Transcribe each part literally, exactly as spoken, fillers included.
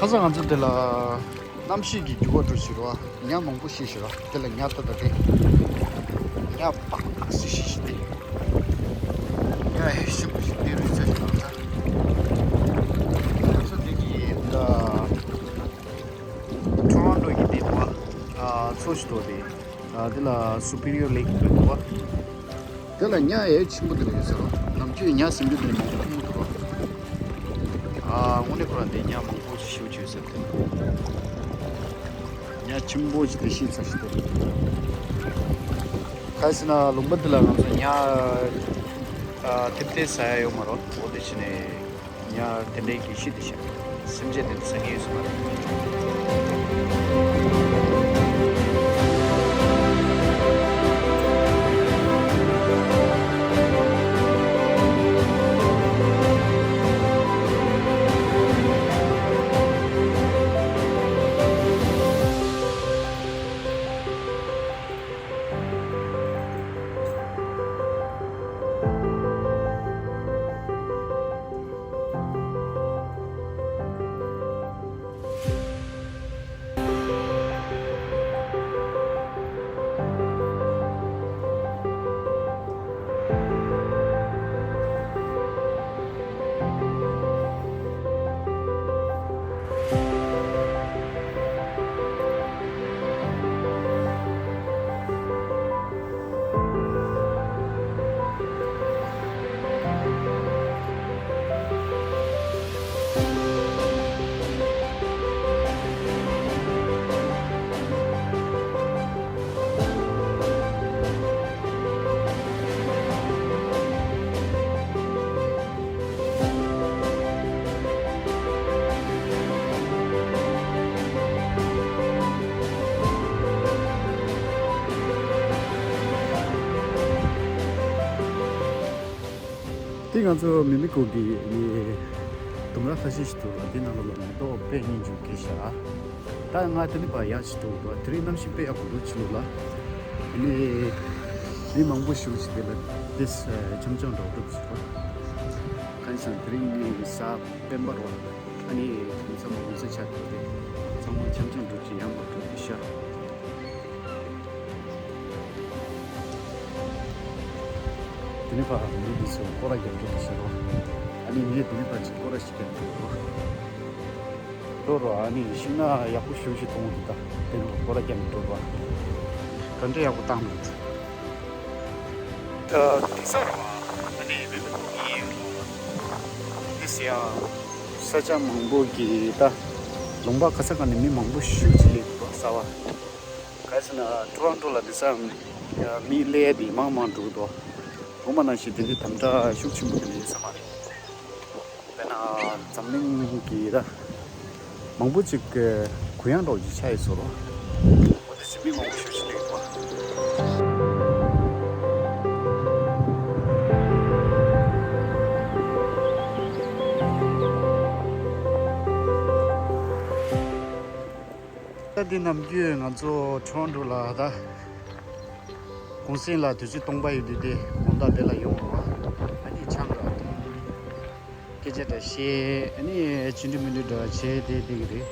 ང་ཚོ་དེ་ལ་གནམ་གཤིས་ཀྱི་འགྱུར་བ་འགྲོ་ཞིག་རོ། ཉ་མང་པོ་ཤི་ཞིག་རོ། དེ་ལ་ཉ་ཏོ་ད་དེ་ཉ་པག་པག་སི་ཤི་ཤི་དེ་ཉ་ཧེ་ཤི་པོ་ཞིག་དེ་རུ་ཚ་ཞིག་ལངས་ཚ། ང་ཚོ་དེ་གི་ད་ཊོ་རོན་ཊོ་གི་དེ་བ་ཚོ་ཞིག་ཏོ་དེ། ཨ་དེ་ལ་སུ་པི་རི་ཡོར་ལེག་འདུག་བ། དེ་ལ་ཉ་ཡེ་ཆེན་པོ་དེ་ལ་ཡོད་ཟེར་བ། ནམ་རྒྱུན་ཉ་ཟིན་རྒྱུ་དེ་མང་པོ་མཐོང་མི་འདུག་བ། ཨ་དངོས་གནས་ཁོ་རང་དེ་ཉ་མང་པོ་ཞིག་ཤི་བྱུང་ཟེར་ཏེ། ཉ་ཆེན་པོ་ཞིག་དེ་ཤི་ཚར་ཞིག་དེ། ག་ཟེར་ན་ལུང་པ་འདི་ལ་ང་ཚོ་ཉ་ཨ་ཐེབས་ཐེབས་ཟ་ཡ་ཡོད་མ་རེད། འོ་དེ་བྱས་ནས། ཉ་དེ་འདྲའི་གི་ཤི་དེ་ཤ། སེམས་ཅན་དེ་འདྲ་ཟ་མཁན་ཡོད་ས་མ་རེད། དེ་ང་ཚོ་མི་མི་ཀོ་གི་ནི་ལྡུམ་ར་ཁ་ཤས་ཤིག་འདུག་ལ། དེ་ནང་ལོགས་ལ་མེ་ཏོག་དཔེ་སྙིང་རྗེ་སྐྱེས་ཤག་ད་ང་དེ་ནི་ཕར་ཡར་ཅིག་འགྲོ་དགོས། དེ་རིང་གནམ་གཤིས་དཔེ་ཡག་པོ་འདུག་ཕྱི་ལོགས་ལ། ཨ་ནི་མི་མང་པོ་ཞིག་ཅིག་དེ་ལ་དེ་འཆམ་འཆམ་འགྲོ་གྲབས་བྱེད་པ། གང་ཡིན་ཟེར་ན་དེ་རིང་ནི་གཟའ་སྤེན་པ་རེད་བ། ཨ་ནི་དེང་སང་མང་ཚོགས་ཆགས་འགྲོ་དེ་ཚང་མ་འཆམ་འཆམ་འགྲོ་ཅིག་ཡང་མ་འགྲོ་དེ་ཤ། དེ་ནི་ཕར་མི་འདི་ཚོ་སྐོར་ར་རྒྱབ་འགྲོ་དེ་ཤ་རོ། ཨ་ནི་ངས་དེ་ནི་ཕར་ཅིག་སྐོར་ར་ཞིག་རྒྱབ་འགྲོ་རོ། འགྲོ་རོ། ཨ་ནི་ཤིང་ནགས་ཡག་པོ་ཞེ་པོ་ཞིག་མཐོང་འདུག་ད་དེ་ནི་སྐོར་ར་རྒྱབ་འགྲོ་རོ། ག་འདྲ་ཡག་པོ་བཏང་འདུག་ད་དེང་སང་རོ། ཨ་ནི་མི་མི་ཡིན་རོ། དེ་སི་ཡང་ས་ཆ་མང་པོ་གི་ད་ལུང་པ་ག་ས་ག་ནས་མི་མང་པོ་ཞེ་པོ་ཅིག་སླེབས་འདུག་གསར་པ། ག་ཟེར་ན་ཊོ་རོན་ཊོ་ལ་དེང་སང་མི་སླེབས་ཡ་དེ་མང་མང་འགྲོ་གི་འདུག་དགོང་མོ་ནང་བཞིན་དེ་འདྲའི་དམ་དྲག་ཤུགས་ཆེན་པོ་དེ་འདྲ་ཡོད་ས་མ་རེད། དཔེར་ན་འཛམ་གླིང་གི་ད་མང་པོ་ཅིག་གུ་ཡངས་འདྲ་བོ་ཅིག་ཆགས་ཡོད་ས་རེད། འོ་དེ་བཞིན་མི་མང་པོ་ཞེ་པོ་ཅིག་སླེབས་འདུག་ད་འདི་ནམ་རྒྱུན་ང་ཚོ་ཊོ་རོན་ཊོ་ལ་ད་གུང་སེང་ལ་དུས་ཚོད་སྟོང་པ་ཡོད་དུས་དེ་དགོང་དག་དེ་ལ་ཡོང་བ། ཨ་ནི་ཆང་འདྲ་བཏུང་། སྐད་ཆ་འདྲ་བཤད། ཨ་ནི་ཆུང་འདྲི་མི་འདྲི་འདྲ་བྱས་དེ་བསྡད་ཀྱི་རེད།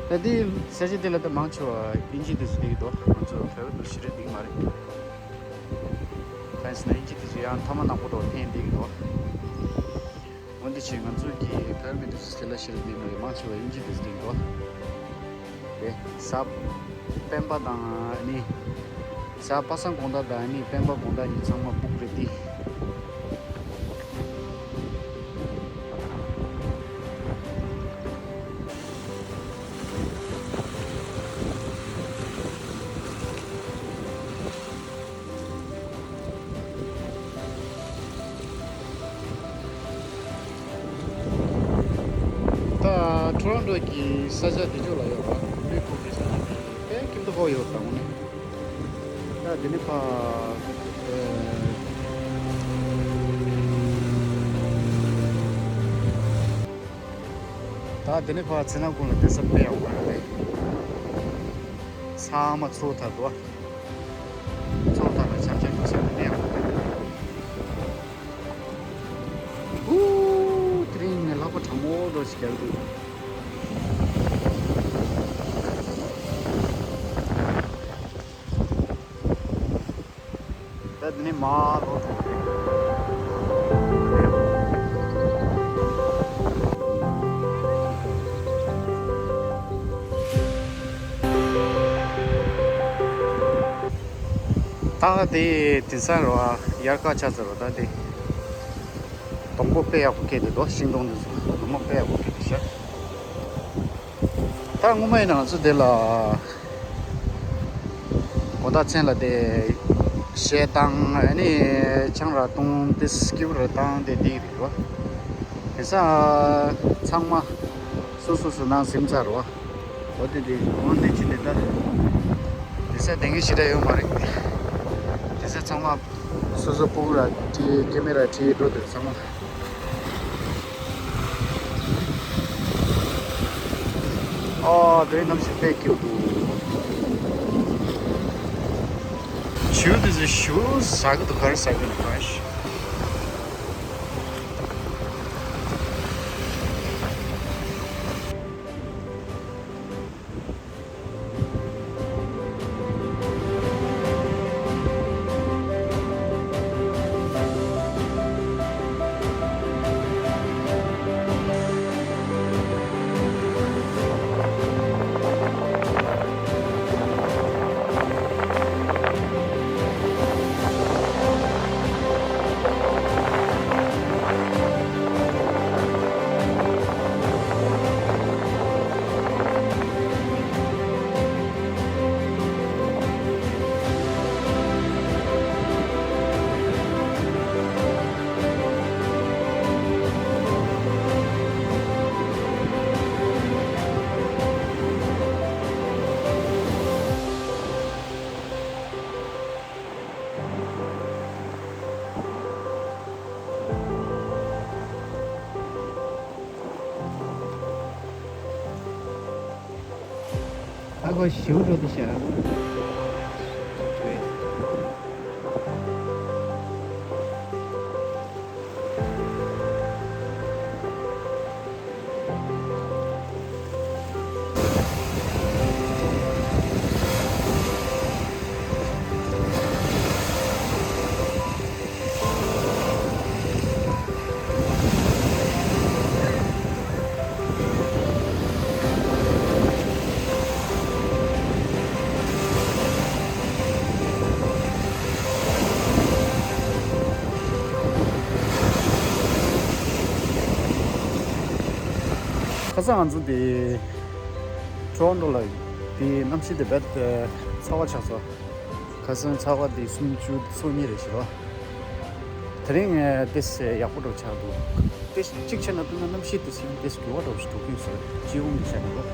ད་དེ་ས་ཆ་དེ་ལ་ད་མང་ཆེ་བ་དབྱིན་ཇི་དེ་ཚོ་བསྡད་ཀྱི་འདུག་ང་ཚོ་བོད་པ་དེ་ཚོ་ཞེ་དྲག་བསྡད་ཀྱི་མ་རེད། གང་ཡིན་ཟེར་ན་དབྱིན་ཇི་དེ་ཚོ་ཡང་ཐ་མག་ནག་པོ་འདྲ་བོ་འཐེན་བསྡད་ཀྱི་འདུག་འོན་ཏེ་ཆེ་ང་ཚོ་གི་བོད་མི་དེ་ཚོ་དེ་ལ་ཞེ་དྲག་བསྡད་མ་རེད། མང་ཆེ་བ་དབྱིན་ཇི་དེ་ཚོ་བསྡད་ཀྱི་འདུག་དེ་གཟའ་སྤེན་པ་དང་ཨ་ནི་གཟའ་པ་སངས་དགོང་དག་དང་ཨ་ནི་སྤེན་པ་དགོང་དག་གཉིས་ཚང་མ་སྦུག་རེད་དེ། ད་ཊོ་རོན་ཊོ་གི་ས་ཆ་དེ་ཕྱོགས་ལ་ཡོད་པ། ལུས་ཁོག་གི་ས་ཆ་དེ་དཔེ་ཁྱིམ་དུ་ཁོག་ཡོད་དང་ནི། ད་དེ་ནི་ཕ། ད་དེ་ནི་ཕ་ཚེ་ན་ཀུན་ལ་དེ་ས་དཔེ་ཡག་པོ་རེད། ཚང་མ་ཚོ་ཐར་འདུག་ཚོ་ཐར་ལ་འཆམ་འཆམ་གྱི་ས་དེ་ནི་ཡག་པོ་རེད། ཧུ། དེ་རིང་ངས་ལྷགས་པ་གྲང་མོ་འདྲ་ཞིག་རྒྱག་འདུག་ནི་མར་ལོག་འགྲོ་གི་རེད། ད་དེ་དེང་སང་རེད་བ། དབྱར་ཁ་ཆགས་ཚར་བ། ད་དེ་སྡོང་པོ་དཔེ་ཡག་པོ་སྐྱེས་འདུག་དོ། ཤིང་སྡོང་འདི་ཚོ་ལོ་མ་དཔེ་ཡག་པོ་སྐྱེས་འདུག་ཤག་ད་སྔོན་མ་ཡིན་ན་ང་ཚོ་དེ་ལ་གོ་ཐག་མཚན་ལ་དེ་གཞས་བཏང་། ཨ་ནི་ཆང་རག་བཏུང་། དེ་སྐྱིབས་ར་བཏང་། དེ་འདི་རེད་བ། དེང་སང་ཚང་མ་སོ་སོ་སོ་ནང་ཟིན་ཚར་བ། འོ་དེ་དེ་འོ་འདི་ཅི་ནས་ད། དེང་སང་དེ་ངའི་ཞེ་དྲག་ཡོད་མ་རེད། དེང་སང་ཚང་མ་སོ་སོ་ཕྲུ་གུ་ར་ཁྲིད། ཀེ་མེ་ར་ཁྲིད་འགྲོ་དེ་ཚང་མ། ཨ་དེ་གནམ་གཤིས་དཔེ་སྐྱིད་པོ་འདུག་ཞུ་དེ་ཚོ་ཞུ་ཟ་གི་འདུག་ག་རེ་ཟ་གི་འདུག་ག་ཞུ། ཨ་ཁོ་ཞིའུ་འགྲོ་དུ་ཤ། ཁ་སང་ང་ཚོ་དེ་ཊོ་རོན་ཊོ་ལ་དེ་གནམ་གཤིས་དེ་རྦད་དེ་ཚ་བ་ཆགས་སོང་། ཁ་སང་ཚ་བ་དེ་སུམ་ཅུ་སོ་གཉིས་རེད་ཤག་དེ་རིང་ཏོག་ཙམ་ཡག་པོ་འདྲ་ཆགས་འདུག་ཏོག་ཙམ་གཅིག་བྱས་ན་ལྟོས་ན་གནམ་གཤིས་དེ་སེམས་ཏོག་ཙམ་འགྱུར་བ་འདྲ་ཞིག་འགྲོ་གི་ཡོད་ས་རེད། སྤྱི་ཡོངས་ཀྱི་ཆ་ནས་ལོ།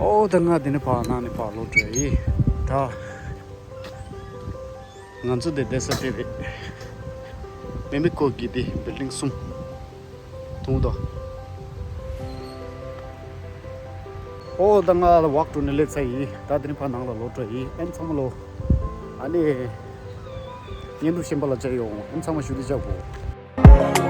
ཨོ་ད་ང་དེ་ནས་ཕར་ནང་ནས་ཕར་ལོག་འགྲོ་ཡི། ད་ང་ཚོ་དེ་བསྡད་ས་དེ་རེད། མེ་མེ་ཀོ་གི་དེ་བིལ་ཌིང་གསུམ་མཐོང་དོ། ཨོ་ད་ང་ལ་ཝོག་འགྲོ་ནས་སླེབས་ཚར་ཡི། ད་དེ་ནས་ཕར་ནང་ལ་ལོག་འགྲོ་ཡི། ཨན་ཚང་མ་ལོ། ཨ་ནི་བརྙན་ཐུང་གཞན་པ་ལ་མཇལ་ཡོང་། ཨན་ཚང་མ་ཞུ་དེ་བཅག་གོ།